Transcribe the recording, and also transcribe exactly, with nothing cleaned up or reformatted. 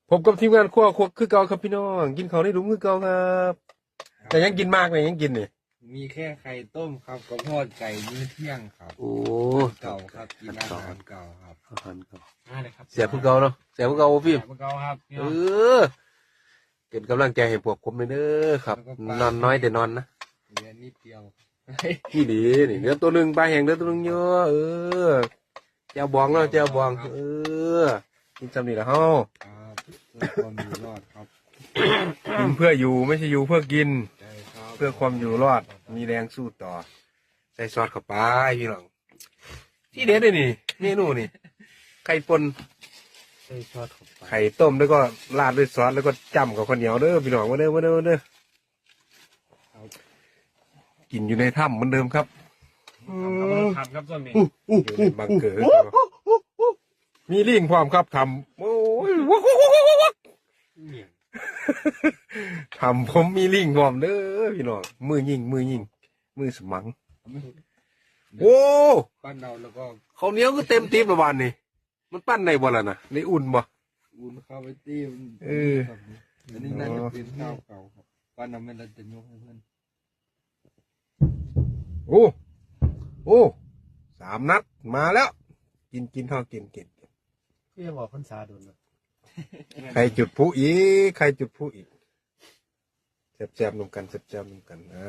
พบกับทีมงานครัวครัวคือเก่าครับพี่น้อง กินข้าวในหลุมคือเก่าครับ แต่ยังกินมากเลยยังกินนี่ มีแค่ไข่ต้มครับกับทอดไก่มื้อเที่ยงครับ โอ้ เก่าครับกินอาหารเก่าครับ อาหารครับ อ่าเลยครับ เสียบคือเก่าเนาะเสียบคือเก่าพี่ เสียบคือเก่าครับพี่ เอ น้อง อเป็นกำลังใจให้พวกผมเด้อครับ นอนน้อยแต่นอนนะ เหลือนิดเดียว นี่ดีนี่เหลือตัวหนึ่งปลาแห้งเหลือตัวหนึ่งเยอะเออแจ่วบองเนาะแจ่วบอง เออกินจำนี่ละเฮา ครับเพื่อความอยู่รอดครับ กินเพื่ออยู่ไม่ใช่อยู่เพื่อกิน ใช่ครับ เพื่อความอยู่รอด มีแรงสู้ต่อ ใส่ซอสเข้าไปพี่น้อง ที่เด็ดเลยนี่เมนูนี่ไข่ปน ใส่ซอสเข้าไป ไข่ต้มแล้วก็ราดด้วยซอสแล้วก็จ้ำกับข้าวเหนียวเด้อพี่น้องมาเด้อมาเด้อมาเด้อกินอยู่ในถ้ำเหมือนเดิมครับ ทำครับช่วงนี้ อยู่ในบังเกอร์ มีลิงพร้อมครับทำโอ้ย เนี่ย ทำผมมีลิงพร้อมเด้อพี่น้องมือยิงมือยิงมือสมัง โอ้ ปั้นเอาแล้วก็ ข้าวเหนียวก็เต็มติ๊บละวันนี่มันปั้นได้บ่ล่ะนะได้อุ่นบ่ อุ่นเข้าไปตีมัน เออ อันนี้น่าจะเป็นข้าวเก่าครับปั้นเอาไม่เราจะยกให้เพื่อน โอ้โอ้สามนัดมาแล้ว กินกินเท่ากินกิน พี่บอกพรรษาโดนเลย ใครจุดพลุอีกใครจุดพลุอีกแซบๆนำกันแซบๆนำกันนะ